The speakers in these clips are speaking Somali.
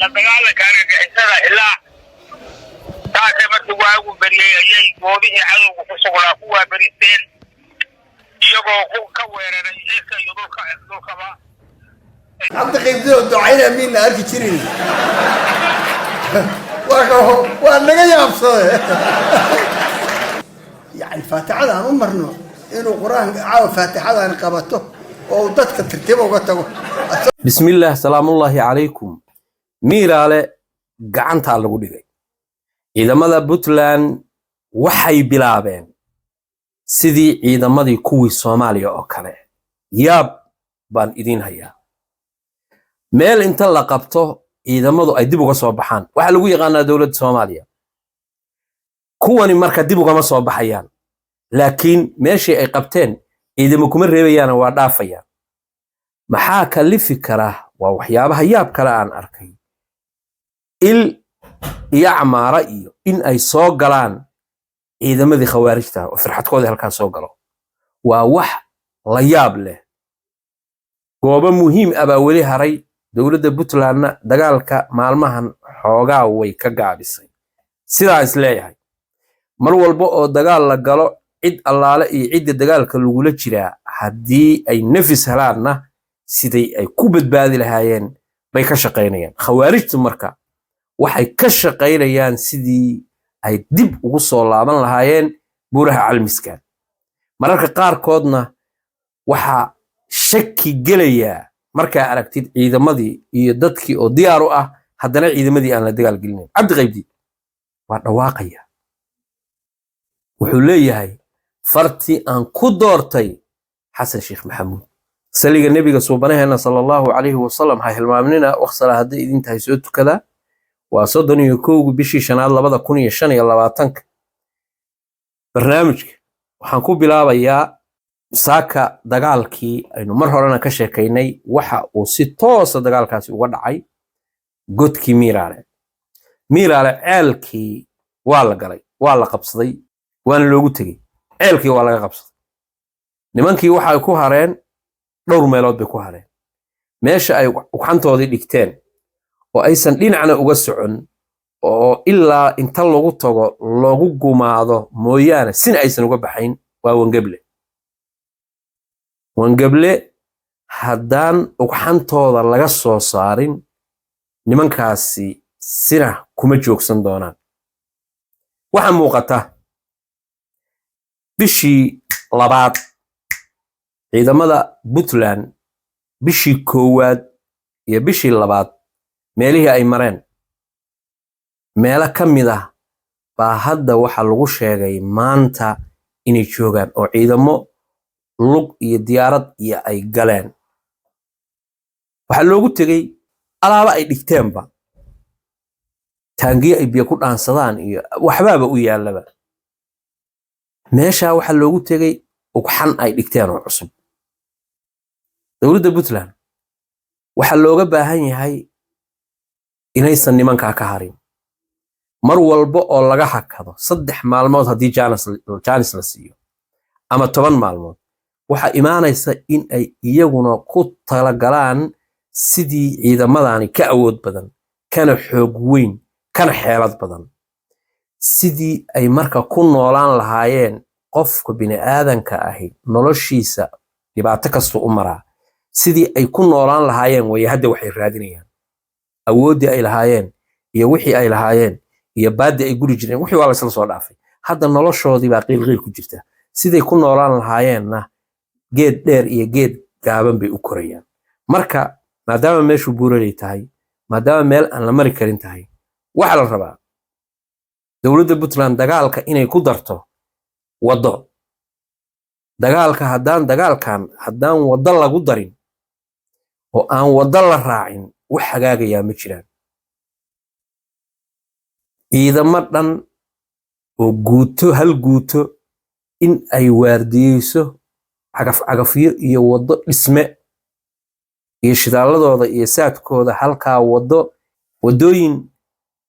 La dagaalanka argagixisada ilaa saasay markii waagu beriyey ayay goobihii cadowga ku sugnaa ku waaberisteen, iyagoo ka weeraray cirka iyo dhulka dhulkaba. Cabdi Qaybdoo ducayna miina arki jirin, waa naga yaabsade. Yani faatixada aan u marno inuu Qur-aanka caawa faatixadan qabato oo uu dadka tartiiba uga tago. Bismillaah, salaamullaahi calaykum. Miiraale gacantaa lagu dhigay. Ciidamada Puntland waxay bilaabeen sidii ciidamadii kuwii Soomaaliya oo kale. Yaab baan idiin hayaa. Meel inta la qabto ciidamadu ay dib uga soo baxaan waxaa lagu yaqaanaa dowladda Soomaaliya. Kuwani marka dib ugama soo baxayaan, laakiin meeshii ay qabteen ciidamo kuma reebayaana, waa dhaafayaan. Maxaa kalifi kara? Waa waxyaabaha yaab kale aan arkay. Il iyo camaara iyo in ay soo galaan ciidamadii khawaarijta oo firxadkoodii halkaa soo galo waa wax la yaab leh. Goobo muhiim ah baa weli haray. Dowladda Puntlandna dagaalka maalmahan xoogaa way ka gaabisay. Sidaa is leeyahay, mar walba oo dagaal la galo, cid allaale iyo cidda dagaalka lagula jiraa haddii ay nafis helaanna, siday ay ku badbaadi lahaayeen bay ka shaqaynayaan. Khawaarijtu marka waxay ka shaqaynayaan sidii ay dib ugu soo laaban lahaayeen buuraha Calmiskan. Mararka qaarkoodna waxaa shaki gelayaa markaa aragtid ciidamadii iyo dadkii oo diyaar u ah, haddana ciidamadii aan la dagaal gelinayn. Cabdi Qaybdi waa dhawaaqaya, wuxuu leeyahay: "Fartii aan ku doortay Xasan Sheekh Maxamuud." Saliga Nebiga suubanaheena sala Allahu calayhi wasalam ha hilmaamnina. Waqsala hadday idin tahay soo tukada. Waa 31-ga bishii shanaad 2025-ka. Barnaamijka waxaan ku bilaabayaa saaka dagaalkii aynu mar horena ka sheekaynay. Waxa uu si toosa dagaalkaasi uga dhacay godkii Miiraale. Miiraale ceelkii waa la galay, waa la qabsaday, waana loogu tegey. Ceelkii waa laga qabsaday. Nimankii waxay ku hareen dhowr meelood bay ku hareen. Meesha ay ugxantoodii dhigteen oo aysan dhinacna uga socon oo ilaa inta lagu tago loogu gumaado mooyaane sina aysan uga baxayn waa Wangeble. Wangeble haddaan ugxantooda laga soo saarin, nimankaasi sina kuma joogsan doonaan. Waxaa muuqata bishii labaad ciidamada Puntland, bishii koowaad iyo bishii labaad meelihii ay mareen meelo ka mid ah baa hadda waxaa lagu sheegay maanta inay joogaan oo ciidamo lug iyo diyaarad iyo ay galeen. Waxaa loogu tegey alaabo ay dhigteenba, taangiyo ay biyo ku dhaansadaan iyo waxbaaba u yaallaba meeshaa. Waxaa loogu tegey ugxan ay dhigteen oo cusub. Dowladda Puntland waxaa looga baahan yahay inaysan nimankaa ka harin. Mar walba oo laga hakado, 3 maalmood haddii jaanis la siiyo ama 10 maalmood, waxaa imaanaysa in ay iyaguna ku talagalaan sidii ciidamadani ka awood badan, kana xoog weyn, kana xeelad badan, sidii ay marka ku noolaan lahaayeen. Qofka bini'aadanka ahi noloshiisa dhibaato kastuu u maraa. Sidii ay ku noolaan lahaayeen way hadda waxay raadinayaan. Awooddii ay lahaayeen iyo wixii ay lahaayeen iyo baaddii ay guri jireen, wixii waa la isla soo dhaafay. Hadda noloshoodii baa qiilqiil ku jirta. Siday ku noolaan lahaayeenna geed dheer iyo geed gaaban bay u korayaan. Marka maadaama meeshu buuraley tahay, maadaama meel aan la mari karin tahay, waxaa la rabaa dowladda Puntland dagaalka inay ku darto waddo. Dagaalka haddaan, dagaalkan haddaan waddo lagu darin oo aan waddo la raacin, wax hagaagayaa ma jiraan. Ciidamo dhan oo guuto, hal guuto in ay waardiyeyso cagaf cagafyo iyo waddo dhisme iyo shidaalladooda iyo saadkooda, halkaa waddo, waddooyin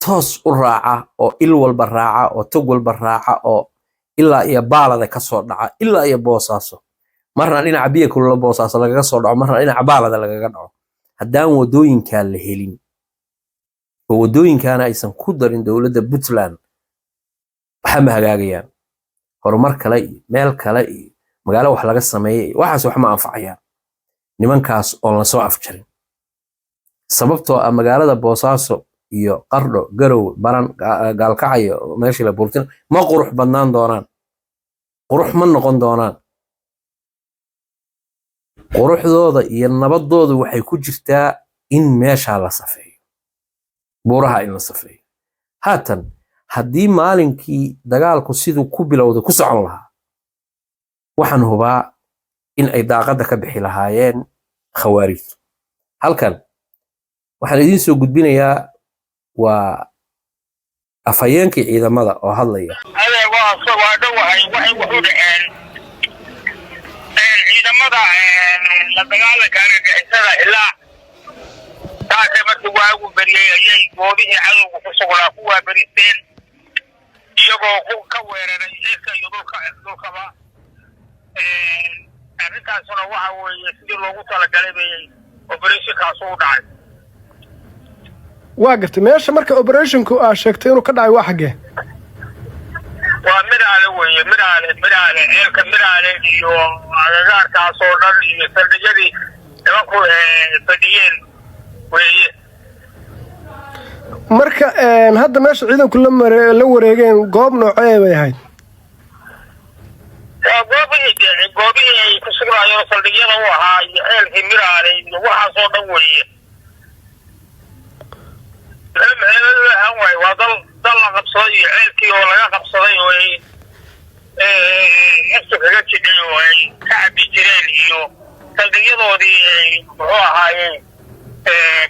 toos u raaca oo il walba raaca oo tog walba raaca oo ilaa iyo Baalada ka soo dhaca, ilaa iyo Boosaaso, marna dhinaca Biya Kulula Boosaaso lagaga soo dhaco, marna dhinaca Baalada lagaga dhaco, haddaan waddooyinkaa la helin. Oo waddooyinkaana aysan ku darin dowladda Puntland, waxa ma hagaagayaan. Horumar kale iyo meel kale iyo magaalo wax laga sameeyay iyo waxaas wax ma anfacayaan nimankaas oon lasoo afjarin, sababtoo ah magaalada Boosaaso iyo Qardho, Garow, Baran, Gaalkacyo, meeshii la buurtin, ma qurux badnaan doonaan, qurux ma noqon doonaan. Quruxdooda iyo nabadoodu waxay ku jirtaa in meeshaa la safeeyo, buuraha in la safeeyo. Haatan haddii maalinkii dagaalku siduu ku bilowday ku socon lahaa, waxaan hubaa in ay daaqadda ka bixi lahaayeen khawaarijtu. Halkan waxaan idiin soo gudbinayaa waa afhayeenkii ciidamada oo hadlaya. Adeer, waa dhowahay. Waxay wax u dhaceen, ciidamada la dagaalanka argagixisada Hilaac saasay markii waagu beriyey ayay goobihii cadowga ku sugnaa ku waaberisteen, iyagoo ka weeraray cirka iyo dhulkaba. Arrintaasuna waxa weeye sidii loogu talagalay bay operationkaasu u dhacay. Waa gartay. Meesha marka operationku aa sheegtay inuu ka dhacay waa xaggee? Waa Miraale weeye, Miraale, Miraale, ceelka Miraale iyo agagaarkaas oo dhan iyo saldhigyadii nimanku fadhiyeen weeye. Marka hadda meesha ciidanku la wareegeen goob noocee bay ahayd? Waa goobihii ay ku sugnaayeen, saldhigyada u ahaa iyo ceelkii Miraale iyo waxaas oo dhan weeye. Ahaan waaye, waa dal la qabsaday iyo ceelkii oo laga qabsaday oo ay naftu kaga jidhay oo ay ka cabi jireen iyo saldhigyadoodii ay muxuu ahaayey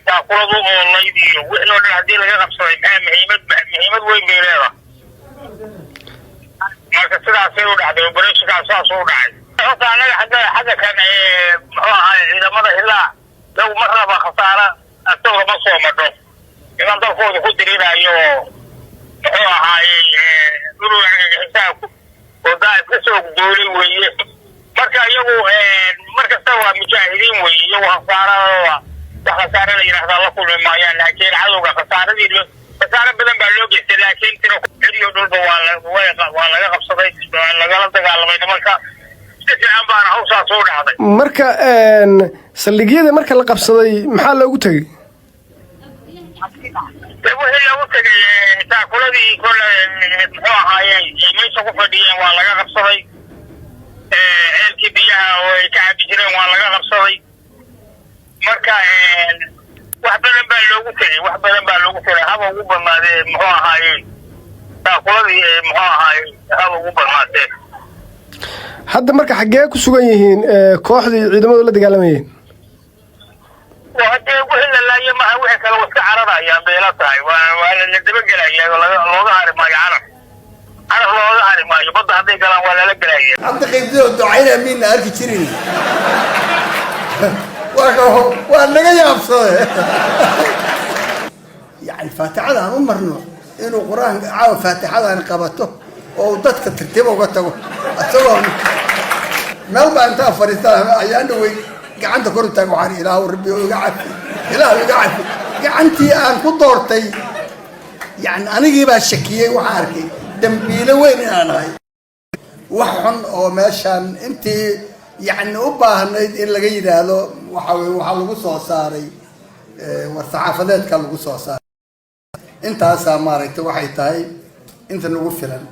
taakuladu oolayd iyo wixii oo dhan haddii laga qabsaday, maxaa muhiimad weyn bay leedahay. Marka sidaasay u dhacday, operationkaas saas u dhacay. Horta annaga xagga kan muxuu ahaay ciidamada Hilaa lagu marnaba khasaara agtooda ma soo madho. Niman dalkooda ku diriraayo oo muxuu ahaayey dhulul argagixisaa oo daa'if ka soo duulay weeye. Marka iyagu mar kasta waa mujaahidiin weeye. Iyagu khasaaradooda wax khasaare la yidhahdaa la kulmi maayaan, laakiin cadowga khasaaradii khasaare badan baa loo geystay, laakiin tiro cid iyo dhulba waa laga qabsaday, waa lagala dagaalamay nimanka. Si fiican baana hawshaas u dhacday. Marka saldhigyada marka la qabsaday maxaa loogu tegey? Dee wixii loogu tegay, taakuladii kole muxuu ahaayey ay meesha ku fadhiyeen waa laga qabsaday, ceelkii biyaha oo ay ka cabi jireen waa laga qabsaday. Marka wax badan baa loogu tegey, wax badan baa loogu tegay. Haba ugu badnaadee muxuu ahaayey taakuladii muxuu ahaayey haba ugu badnaatee. Hadda marka xaggee ku sugan yihiin kooxdii ciidamadu la dagaalamayeen? Hadee wixii la laaye maha, wixii kale waa iska cararayaan bay la tahay. Waa la dabagelaya, looga hari maayo carar, carar looga hari maayo. Badda hadday galaan waa lala gelaya. Cabdi Qaybdoo ducayna miina arki jirin, waa naga yaabsade. Yani faatixada aan u marno inuu Qur-aanka caawa faatixadaan qabato oo uu dadka tartiib uga tago, isagoo meel baa intaa fadhiista ayaan dhawey gacanta kor u taag. Waxaan, Ilaahu rabbi iga cafi, Ilaahu iga cafi gacantii aan ku doortay. Yani anigii baa shakiyey, waxaan arkay dambiilo weyn inaan ahay, wax xun oo meeshaan intii yani u baahnayd in laga yidhaahdo. Waxa weye waxaa lagu soo saaray war saxaafadeedka lagu soo saaray. Intaasaa maaragtay waxay tahay inta nagu filan,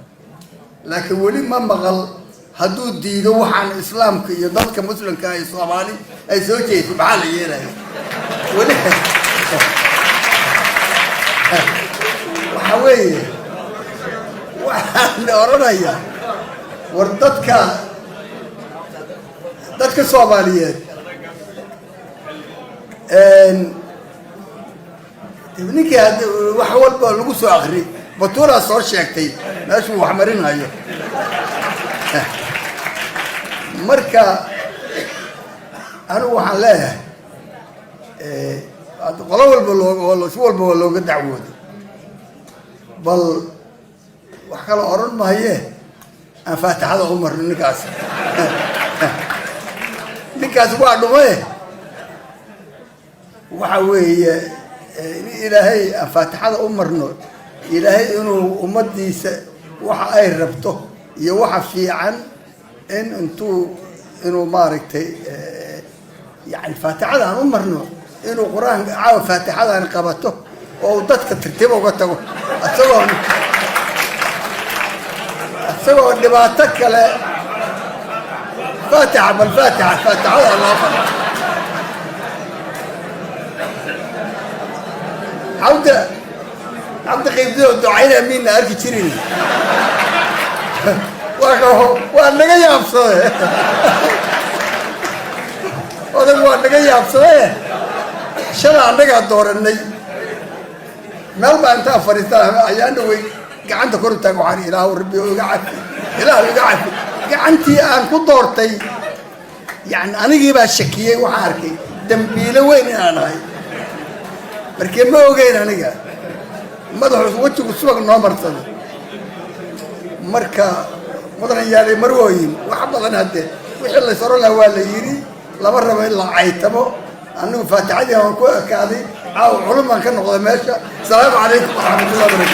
laakiin weli ma maqal hadduu diido waxaan Islaamka iyo dadka Muslimka ay Soomaali ay soo jeeso, maxaa la yeelaya? Weli waxa weeye waxaan odhanayaa, war dadka Soomaaliyeed, ninkii wax walba lagu soo akri batuulaa soo sheegtay meeshuu wax marinayo. Marka anigu waxaan leeyahay, qolo walba loo si walba waa looga dacwooday, bal wax kala odhan mahaye, aan faatixada u marno ninkaas. Ninkaas waa dhumaye. Waxa weeye In Ilaahay aan faatixada u marno, Ilaahay inuu ummaddiisa waxa ay rabto iyo waxa fiican in intuu inuu maaragtay, yani faatixada aan u marno inuu Qur-aanka caawa faatixadaan qabato oo uu dadka tartiiba uga tago, isagoo dhibaato kale. Faatixa, bal faatixa, faatixada loo qabo. Cabdi Qaybdioo ducayna miina arki jirin, waa naga yaabsade odag, waa naga yaabsade. Shala annagaa dooranay, meel baa intaa fadhiistaa ayaan dhawey gacanta kor u taag, waxaan Ilaahu rabbi iga cafi, Ilaahu iga cafi gacantii aan ku doortay. Yani anigii baa shakiyey, waxaan arkay dambiilo weyn inaan ahay. Markee ma ogeyn aniga madaxu wejigu subag noo marsaday. Marka mudan yaalay marwooyin wax badan hadde wixii lays oran lahaa waa la yidhi. Lama rabo in la caytamo. Anigu faatixadii waan ku ekaaday. Caawa culum baan ka noqday meesha. Asalaamu calaykum waraxmatullahi barakatu.